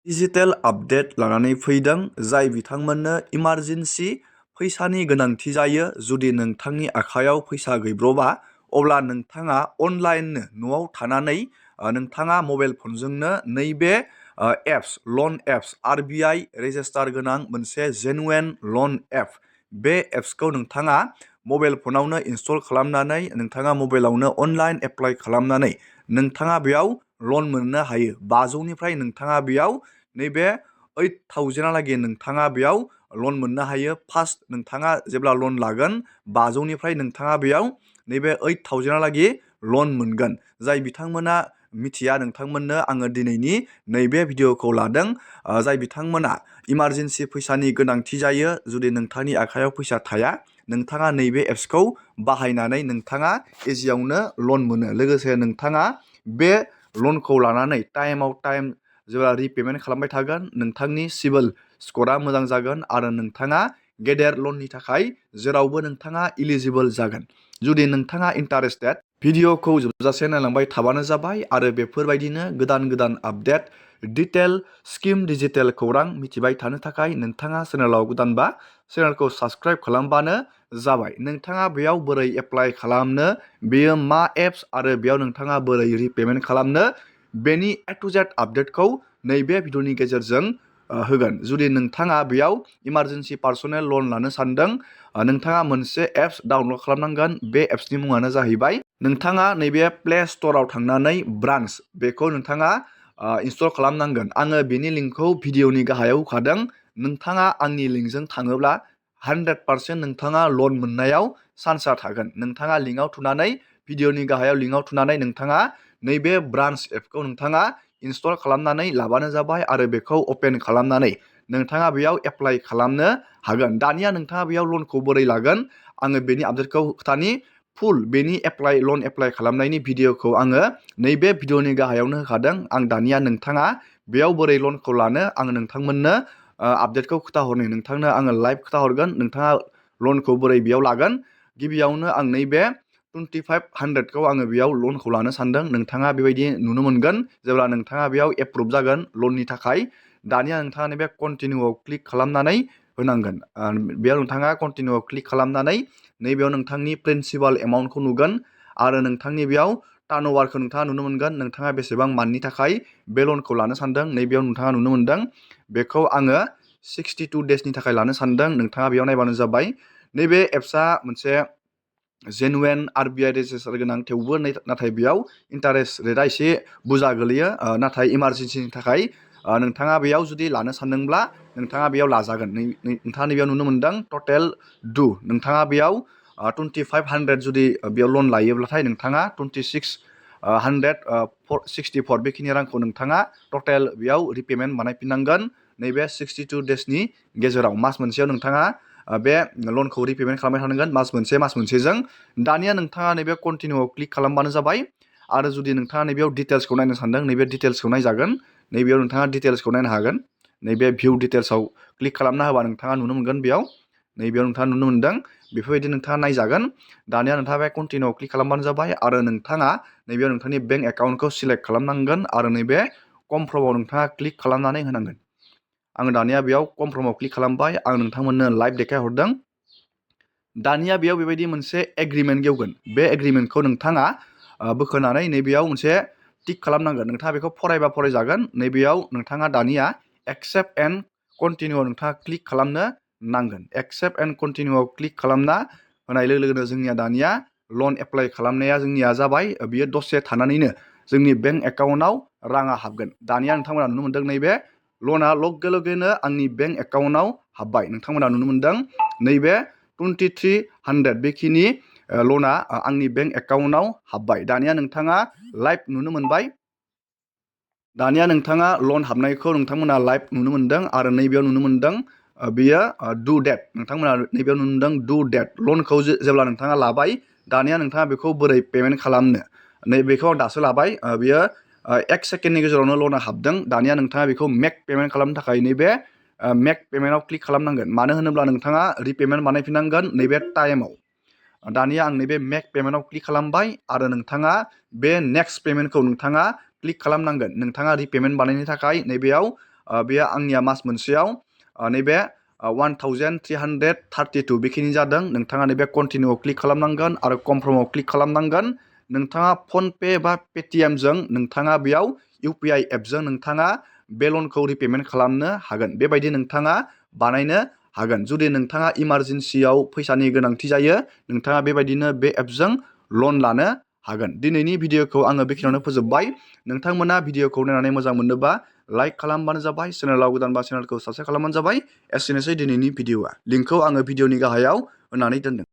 Digital update लानानै फैदों जाय बिथांमोननो इमारजेन्सि फैसानि गोनांथि जायो। जुदि नोंथांनि आखायाव फैसा गैब्रबा अब्ला नोंथाङा अनलाइननो न'आव थानानै नोंथाङा मबाइल फनजोंनो नैबे एप्स लन एप्स RBI रेजिस्टार गोनां मोनसे जेनुवेन लन एप बे एप्सखौ नोंथाङा मबाइल फनावनो इनस्टल खालामनानै नोंथाङा मबाइलावनो अनलाइन एप्लाइ खालामनानै नोंथाङा बेयाव लन मोननो हायो। 500निफ्राय नोंथाङा बेयाव नैबे 8,000हालागै नोंथाङा बेयाव लन मोननो हायो। फार्स्ट नोंथाङा जेब्ला लन लागोन 500निफ्राय नोंथाङा बेयाव नैबे 8,000हालागै लन मोनगोन। जाय बिथांमोना मिथिया नोंथांमोननो आङो दिनैनि नैबे भिडिअखौ लादों। जाय बिथांमोना इमारजेन्सि फैसानि गोनांथि जायो, जुदि नोंथांनि आखायाव फैसा थाया नोंथाङा नैबे एप्सखौ बाहायनानै नोंथाङा इजियावनो लन मोनो। लोगोसे नोंथाङा बे लनखौ लानानै टाइमाव टाइम जेब्ला रिपेमेन्ट खालामबाय थागोन नोंथांनि सिबिल स्क'रा मोजां जागोन आरो नोंथाङा गेदेर लननि थाखाय जेरावबो नोंथाङा इलिजिबोल जागोन। जुदि नोंथाङा इन्टारेस्टेड भिडिअखौ जोबजासे नायलांबाय थाबानो जाबाय आरो बेफोरबायदिनो गोदान गोदान आपडेट डिटेल स्किम डिजिटेल खौरां मिथिबाय थानो थाखाय नोंथाङा चेनेलाव गोदानबा चेनेलखौ साबस्क्राइब खालामबानो जाबाय। नोंथाङा बेयाव बोरै एप्लाइ खालामनो, बेयो मा एप्स आरो बेयाव नोंथाङा बोरै रिपेमेन्ट खालामनो बेनि A to Z आपडेटखौ नैबे भिडिअनि गेजेरजों होगोन। जुदि नोंथाङा बेयाव इमारजेन्सि पार्सनेल लन लानो सानदों नोंथाङा मोनसे एप्स डाउनलड खालामनांगोन। बे एप्सनि मुङानो जाहैबाय नोंथाङा नैबे प्ले स्ट'राव थांनानै ब्रान्च बेखौ नोंथाङा इनस्टल खालामनांगोन। आङो बेनि लिंकखौ भिडिअनि गाहायाव होखादों। नोंथाङा आंनि लिंकजों थाङोब्ला 100% नोंथाङा लन मोननायाव चान्सआ थागोन। नोंथाङा लिंकआव थुनानै भिडिअनि गाहायाव लिंकआव थुनानै नोंथाङा नैबे ब्रान्च एपखौ नोंथाङा इनस्टल खालामनानै लाबानो जाबाय आरो बेखौ अपेन खालामनानै नोंथाङा बेयाव एप्लाइ खालामनो हागोन। दानिया नोंथाङा बेयाव लनखौ बोरै लागोन आङो बेनि आपडेटखौ खोथानि फुल बेनि लन एप्लाइ खालामनायनि भिडिअखौ आङो नैबे भिडिअनि गाहायावनो होखादों। आं दानिया नोंथाङा बेयाव बोरै लनखौ लानो आङो नोंथांमोननो आपडेटखौ खोथाहरनो नोंथांनो आङो लाइभ खोथाहरगोन। नोंथाङा लनखौ बोरै बेयाव लागोन गिबियावनो आं नैबे 2500खौ आङो बेयाव लनखौ लानो सानदों। नोंथाङा बेबायदि नुनो मोनगोन जेब्ला नोंथाङा बेयाव एप्रुभ जागोन लननि थाखाय। दानिया नोंथाङा नैबे कन्टिनिउआव क्लिक खालामनानै होनांगोन। बेयाव नोंथाङा कन्टिनिउआव क्लिक खालामनानै नैबेयाव नोंथांनि प्रिन्सिपाल एमाउन्टखौ नुगोन आरो नोंथांनि बेयाव टार्नअभारखौ नोंथाङा नुनो मोनगोन। नोंथाङा बेसेबां मान्थनि थाखाय बे लनखौ लानो सानदों नैबेयाव नोंथाङा नुनो मोनदों। बेखौ आङो 62 डेसनि थाखाय लानो सानदों। नोंथाङा बेयाव नायबानो जाबाय। नैबे एप्सआ मोनसे जेनुवेन RBI रेजिस्टार गोनां, थेवबो नाथाय बेयाव इन्टारेस्ट रेटआ एसे बुरजा गोलैयो। नाथाय इमारजेन्सिनि थाखाय नोंथाङा बेयाव जुदि लानो सानदोंब्ला नोंथाङा बेयाव लाजागोन। नोंथाङा नैबेयाव नुनो मोनदों टटेल डु। नोंथाङा बेयाव 2500 जुदि बेयाव लन लायोब्लाथाय नोंथाङा 2664 बेखिनि रांखौ नोंथाङा टटेल बेयाव रिपेमेन्ट बानायफिननांगोन नैबे 62 डेसनि गेजेराव। मास मोनसेयाव नोंथाङा बे लनखौ रिपेमेन्ट खालामबाय थानांगोन मास मोनसेजों। दानिया नोंथाङा नैबे कन्टिनिउआव क्लिक खालामबानो जाबाय आरो जुदि नोंथाङा नैबेयाव डिटेल्सखौ नायनो सानदों नैबे डिटेल्सखौ नायजागोन। नैबेयाव नोंथाङा डिटेल्सखौ नायनो हागोन। नैबे भिउ डिटेल्सआव क्लिक खालामना होबा नोंथाङा नुनो मोनगोन। नैबेयाव नोंथाङा नुनो मोनदों। बेफोरबायदि नोंथाङा नायजागोन। दानिया नोंथाङा बे कन्टिनिउआव क्लिक खालामबानो जाबाय आरो नोंथाङा नैबेयाव नोंथांनि बेंक एकाउन्टखौ सिलेक्ट खालामनांगोन आरो नैबे कनफार्मआव नोंथाङा क्लिक खालामनानै होनांगोन। आङो दानिया बेयाव कनफार्मआव क्लिक खालामबाय। आं नोंथांमोननो लाइभ देखायहरदों। दानिया बेयाव बेबायदि मोनसे एग्रिमेन्ट गेवगोन। बे एग्रिमेन्टखौ नोंथाङा बोखोनानै नैबेयाव मोनसे टिक खालामनांगोन। नोंथाङा बेखौ फरायबा फरायजागोन। नैबेयाव नोंथाङा दानिया एक्सेप्ट एन्ड कन्टिनिउआव नोंथाङा क्लिक खालामनो नांगोन। एक्सेप्ट एन्ड कन्टिनिउआव क्लिक खालामना होनाय लोगो लोगोनो जोंनिया दानिया लन एप्लाइ खालामनाया जोंनिया जाबाय। बियो दसे थानानैनो जोंनि बेंक एकाउन्टआव राङा हाबगोन। दानिया नोंथांमोना नुनो मोनदों नैबे लना लगे लगेनो आंनि बेंक एकाउन्टआव हाबबाय। नोंथांमोना नुनो मोनदों नैबे 2300 बेखिनि लना आंनि बेंक एकाउन्टआव हाबबाय। दानिया नोंथाङा लाइभ नुनो मोनबाय। दानिया नोंथाङा लन हाबनायखौ नोंथांमोना लाइभ नुनो मोनदों आरो नैबेयाव नुनो मोनदों बियो डु डेट। नोंथांमोना नैबेयाव नुनो मोनदों डु डेट। लनखौ जेब्ला नोंथाङा लाबाय दानिया नोंथाङा बेखौ बोरै पेमेन्ट खालामनो नैबेखौ आं दासो लाबाय। बियो 1 सेकेन्डनि गेजेरावनो लना हाबदों। दानिया नोंथाङा बेखौ मेक पेमेन्ट खालामनो थाखाय नैबे मेक पेमेन्टआव क्लिक खालामनांगोन। मानो होनोब्ला नोंथाङा रिपेमेन्ट बानायफिननांगोन नैबे टाइमाव। दानिया आं नैबे मेक पेमेन्टआव क्लिक खालामबाय आरो नोंथाङा बे नेक्स्ट पेमेन्टखौ नोंथाङा क्लिक खालामनांगोन। नोंथाङा रिपेमेन्ट बानायनो थाखाय नैबेयाव बेयो आंनिया मास मोनसेयाव नैबे 1332 बेखिनि जादों। नोंथाङा नैबे कन्टिनिउआव क्लिक खालामनांगोन आरो कनफार्माव क्लिक खालामनांगोन। नोंथाङा फनपे बा पेटिएमजों नोंथाङा बेयाव UPI एपजों नोंथाङा बे लनखौ रिपेमेन्ट खालामनो हागोन। बेबायदि नोंथाङा बानायनो हागोन। जुदि नोंथाङा इमारजेन्सियाव फैसानि गोनांथि जायो, नोंथाङा बेबायदिनो बे एपजों लन लानो हागोन। दिनैनि भिडिअखौ आङो बेखिनियावनो फोजोबबाय। नोंथांमोना भिडिअखौ नायनानै मोजां मोनोबा लाइक खालामबानो जाबाय, चेनेलाव गोदानबा चेनेलखौ साबस्क्राइब खालामबानो जाबाय। एसेनोसै दिनैनि भिडिअआ। लिंकखौ आङो भिडिअनि गाहायाव होनानै दोनदों।